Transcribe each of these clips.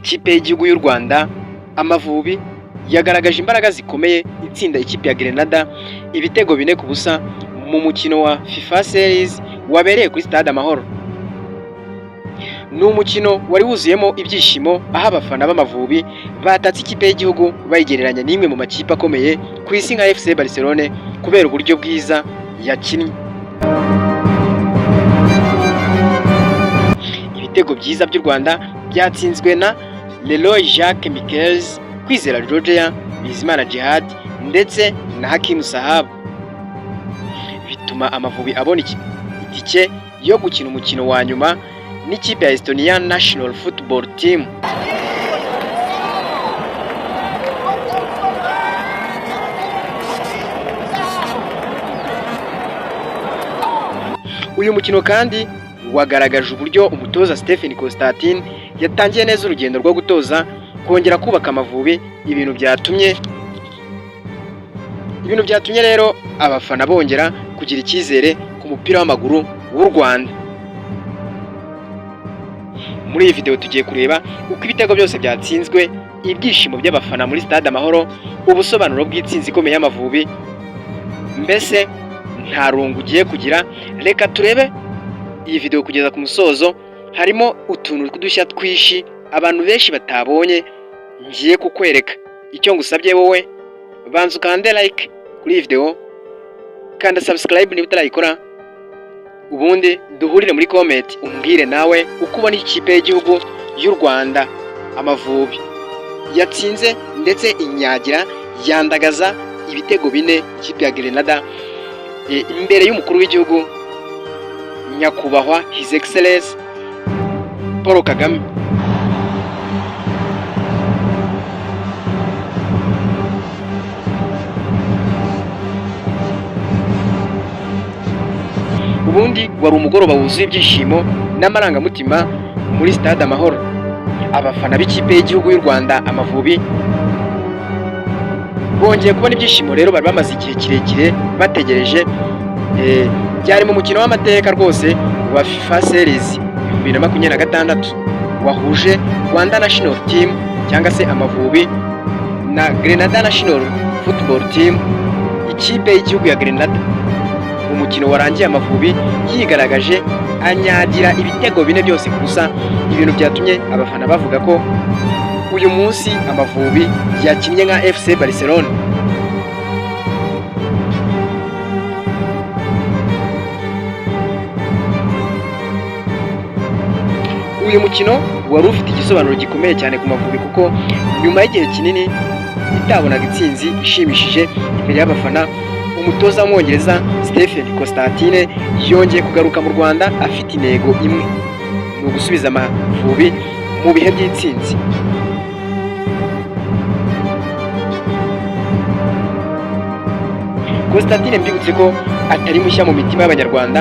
Ikipe y'igihugu y'u Rwanda Amavubi yagaragaje imbaraga zikomeye itsinda ikipe ya Grenada ibitego 4-0 mu mukino wa FIFA Series wabereye kuri Stade Amahoro. Ni umukino wari wuzuyemo ibyishimo, aho abafana b'Amavubi batatse ikipe y'igihugu bayigereranya n'imwe mu makipe akomeye ku isi nka FC Barcelone kubera uburyo bwiza yakinnye. Ibitego byiza by'u Rwanda byatsinzwe na Leroy Jacques Michels, Kwizera Georgia, Bizimana Djihad ndetse na Hakim Sahabo, bituma Amavubi abona itike yo gukina umukino wa nyuma n'ikipe ya Estonia National Football Team. Uyu mukino kandi wagaragaje uburyo umutoza Stephen Constantine yatangiye neza urugendo rwo gutoza kongera kubaka Amavubi, ibintu byatumye rero abafana bongera kugira icyizere ku mupira w'amaguru w'u Rwanda. Muri iyi video tugiye kureba uko ibitego byose byatsinzwe, ibyishimo by'abafana muri Stade Amahoro, ubusobanuro bw'itsinzi ikomeye y'Amavubi. Mbese nta rungu ugiye kugira. Reka turebe iyi video kugeza ku musozo, harimo utuntu tw'udushya twinshi abantu benshi batabonye ngiye kukwereka. Icyo ngusabye wowe, banza ukande like kuri iyi video, kanda subscribe niba utarayikora, ubundi duhurire muri comment umbwire nawe uko ubona ikipe y'igihugu y'u Rwanda Amavubi yatsinze ndetse inyagira yandagaza ibitego 4 ikipe ya Grenada imbere y'umukuru w'igihugu, nyakubahwa His Excellence Paul Kagame. Ubundi wari umugoroba wuzuye ibyishimo n'amarangamutima muri Stade Amahoro. Abafana b'ikipe y'igihugu y'u Rwanda Amavubi bongeye kubona ibyishimo rero bari bamaze igihe kirekire bategereje. Byari mu mukino w'amateka rwose wa FIFA Series 2026 wahuje Rwanda National Team cyangwa se Amavubi na Grenada National Football Team, ikipe y'igihugu ya Grenada. Umukino warangiye Amavubi yigaragaje, anyagira ibitego 4 byose ku busa, ibintu byatumye abafana bavuga ko uyu munsi Amavubi yakinnye nka FC Barcelone. Uyu mukino wari ufite igisobanuro gikomeye cyane ku Mavubi, kuko nyuma y'igihe kinini itabonaga intsinzi ishimishije imbere y'abafana, umutoza w'Umwongereza Stephen Constantine yongeye kugaruka mu Rwanda afite intego imwe: ni ugusubiza Amavubi mu bihe by'intsinzi. Constantine, mbibutse ko atari mushya mu mitima y'Abanyarwanda,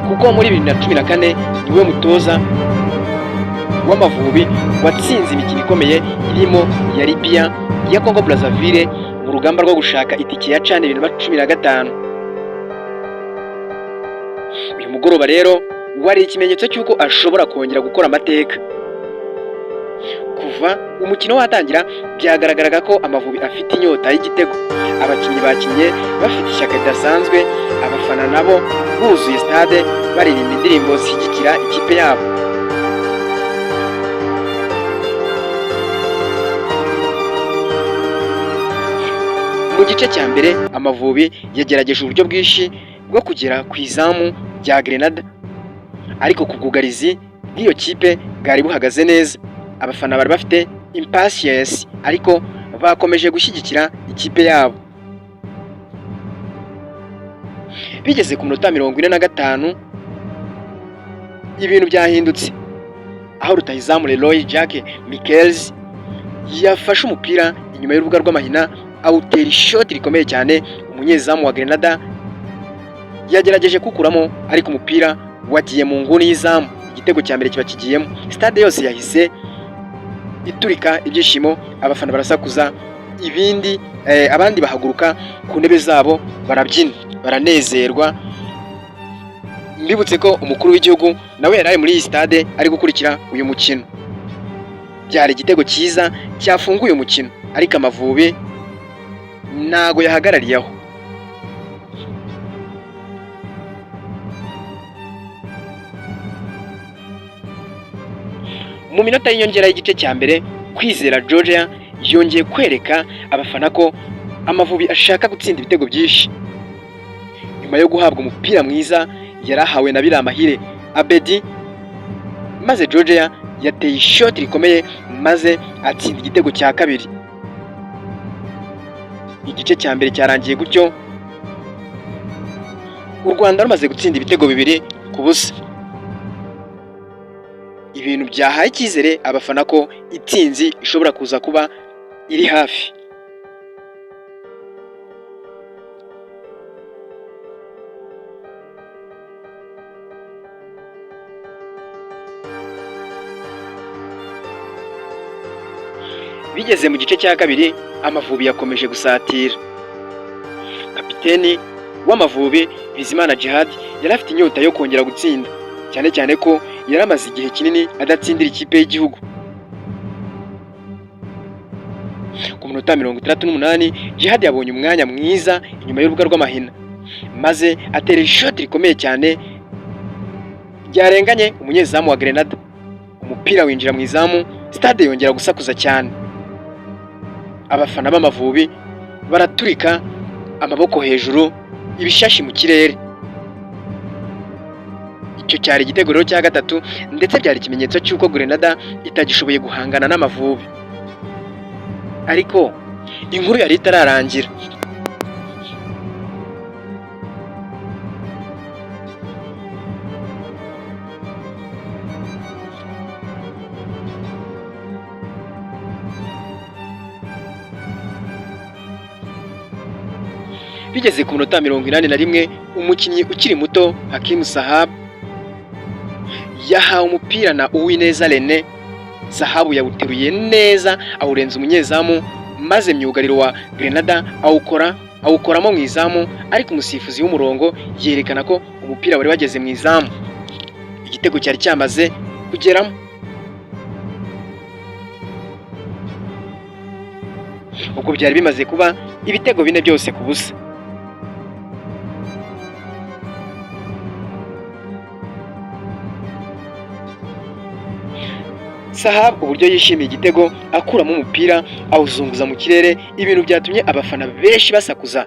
kuko muri 2014 niwe mutoza w'Amavubi watsinze imikino ikomeye irimo iya Libya, iya Congo Brazzaville mu rugamba rwo gushaka itike ya CHAN 2015. Uyu mugoroba rero wari ikimenyetso cy'uko ashobora kongera gukora amateka. Kuva umukino watangira byagaragaraga ko Amavubi afite inyota y'igitego. Abakinnyi bakinnye bafite ishyaka ridasanzwe, abafana nabo buzuye stade baririmba indirimbo zishyigikira ikipe yabo. Mu gice cya mbere Amavubi yagerageje uburyo bwinshi bwo kugera ku izamu rya Grenada, ariko ku bwugarizi bw'iyo kipe bwari buhagaze neza. Abafana bari bafite impatience, ariko bakomeje gushyigikira ikipe yabo. Bigeze ku minota 45 ibintu byahindutse, aho rutahizamu Leroy Jacques Michels yafashe umupira inyuma y'urubuga rw'amahina, awutera ishoti rikomeye cyane. Umunyezamu wa Grenada yagerageje kukuramo, ariko umupira wagiye mu nguni y'izamu, igitego cya mbere kiba kigiyemo. Stade yose yahise iturika ibyishimo, abafana barasakuza, ibindi abandi bahaguruka ku ntebe zabo barabyina, baranezerwa. Mbibutse ko umukuru w'igihugu nawe yari ari muri iyi stade ari gukurikira uyu mukino. Byari igitego cyiza cyafunguye umukino, ariko Amavubi ntago yahagarariye aho. Mu minota y'inyongera y'igice cya mbere, Kwizera Jojea yongeye kwereka abafana ko Amavubi ashaka gutsinda ibitego byinshi. Nyuma yo guhabwa umupira mwiza yarahawe na Biramahire Abedi, maze Jojea yateye ishoti rikomeye maze atsinda igitego cya kabiri. Igice cya mbere cyarangiye gutyo, u Rwanda rumaze gutsinda ibitego 2-0. Ibintu byahaye icyizere abafana ko intsinzi ishobora kuza kuba iri hafi. Bigeze mu gice cya kabiri, Amavubi yakomeje gusatira. Kapiteni w'Amavubi Bizimana Djihad yari afite inyota yo kongera gutsinda, cyane cyane ko yari amaze igihe kinini adatsindira ikipe y'igihugu. Ku minota 68, Djihad yabonye umwanya mwiza inyuma y'urubuga rw'amahina, maze atera ishoti rikomeye cyane ryarenganye umunyezamu wa Grenada. Umupira winjira mu izamu, stade yongera gusakuza cyane. Abafana b'Amavubi baraturika, amaboko hejuru, ibishashi mu kirere. Icyo cyari igitego rero cya gatatu, ndetse byari ikimenyetso cy'uko Grenada itagishoboye guhangana n'Amavubi. Ariko inkuru yari itararangira. Bigeze ku minota 81, umukinnyi ukiri muto Hakim Sahab yahawe umupira na Uwineza Rene. Sahabu yawuteruye neza awurenza umunyezamu, maze myugariro wa Grenada awukoramo mu izamu, ariko umusifuzi w'umurongo yerekana ko umupira wari wageze mu izamu. Igitego cyari cyamaze kugeramo. Ubwo byari bimaze kuba ibitego 4 byose ku busa. Sahab uburyo yishimiye igitego, akuramo umupira awuzunguza mu kirere, ibintu byatumye abafana benshi basakuza.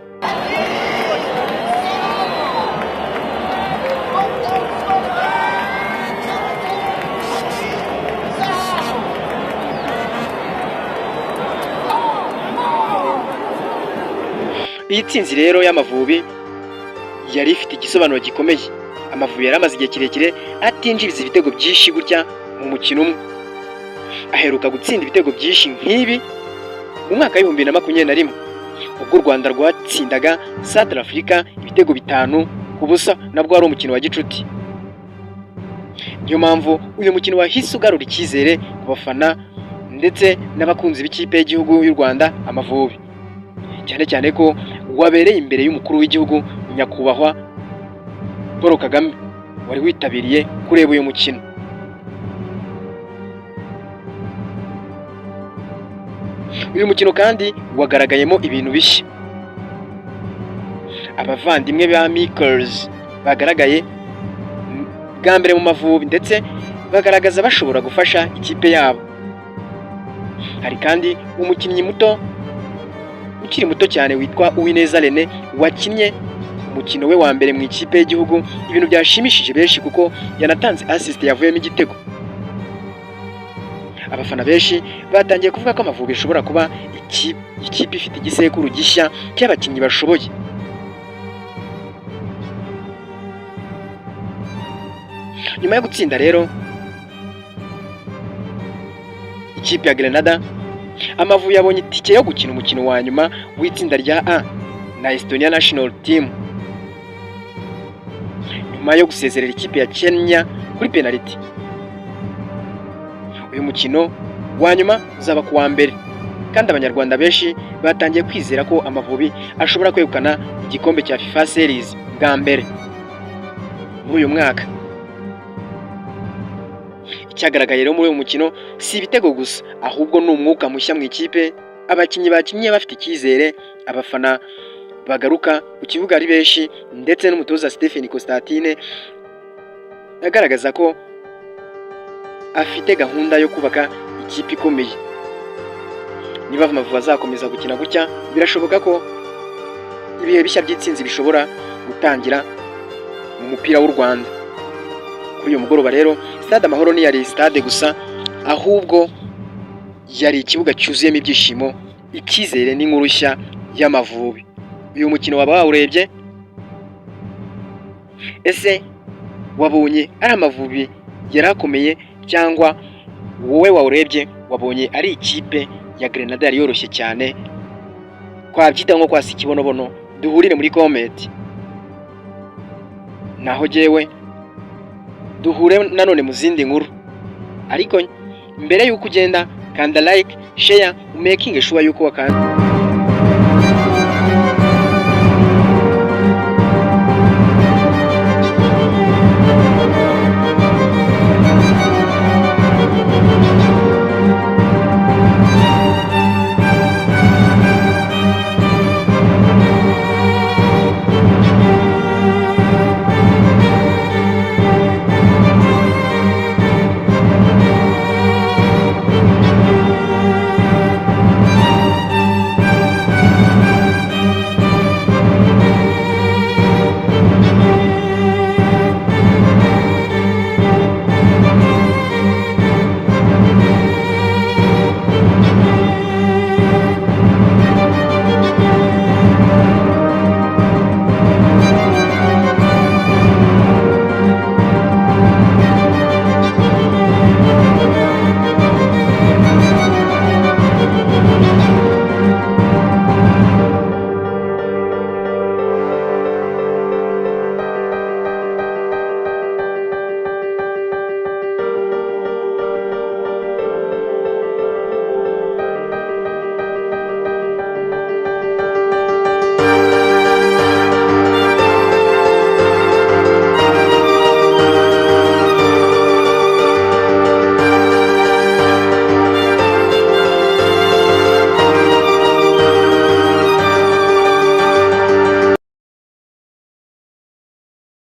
Iyi tsinzi rero y'Amavubi yari ifite igisobanuro gikomeye. Amavubi yari amaze igihe kirekire atinjiriza ibitego byinshi gutya mu mukino umwe. Aheruka gutsinda ibitego byinshi nk'ibi mu mwaka w'2021, ubwo u Rwanda rwatsindaga Central Africa ibitego 5-0, nabwo wari umukino wa gicuti. Niyo mpamvu uyu mukino wahise ugarura icyizere ku bafana ndetse n'abakunzi b'ikipe y'igihugu y'u Rwanda Amavubi, cyane cyane ko wabereye imbere y'umukuru w'igihugu nyakubahwa Paul Kagame wari witabiriye kureba uyu mukino. Uyu mukino kandi wagaragayemo ibintu bishya. Abavandimwe ba Michaels bagaragaye bwa mbere mu Mavubi, ndetse bagaragaza bashobora gufasha ikipe yabo. Hari kandi umukinnyi muto ukiri muto cyane witwa Uwineza Rene wakinnye umukino we wa mbere mu ikipe y'igihugu, ibintu byashimishije benshi kuko yanatanze assist yavuyemo igitego. Abafana benshi batangiye kuvuga ko Amavubi ishobora kuba ikipe ifite igisekuru gishya cy'abakinnyi bashoboye. Nyuma yo gutsinda rero ikipe ya Grenada, Amavubi yabonye itike yo gukina umukino wa nyuma w'itsinda rya A na Estonia National Team, nyuma yo gusezerera ikipe ya Kenya kuri penaliti. Uyu mukino wa nyuma uzaba ku wa mbere, kandi abanyarwanda benshi batangiye kwizera ko Amavubi ashobora kwegukana igikombe cya FIFA Series bwa mbere muri uyu mwaka. Icyagaragaye rero muri uyu mukino si ibitego gusa, ahubwo ni umwuka mushya mu ikipe. Abakinnyi bakinnye bafite icyizere, abafana bagaruka ku kibuga ari benshi, ndetse n'umutoza Stephen Constantine agaragaza ko afite gahunda yo kubaka ikipe ikomeye. Niba Amavubi azakomeza gukina gutya, birashoboka ko ibihe bishya by'itsinzi bishobora gutangira mu mupira w'u Rwanda. Kuri uyu mugoroba rero, Stade Amahoro ntiyari stade gusa, ahubwo yari ikibuga cyuzuyemo ibyishimo, icyizere n'inkuru nshya y'Amavubi. Uyu mukino waba wawurebye? Ese wabonye ari Amavubi yari akomeye, cyangwa wowe wawurebye wabonye ari ikipe ya Grenade yari yoroshye cyane, twabyita nko kwasa ikibonobono? Duhurire muri comment. Naho jyewe, duhure nanone mu zindi nkuru, ariko mbere y'uko ugenda, kanda like, share, umakinge sure yuko wakanda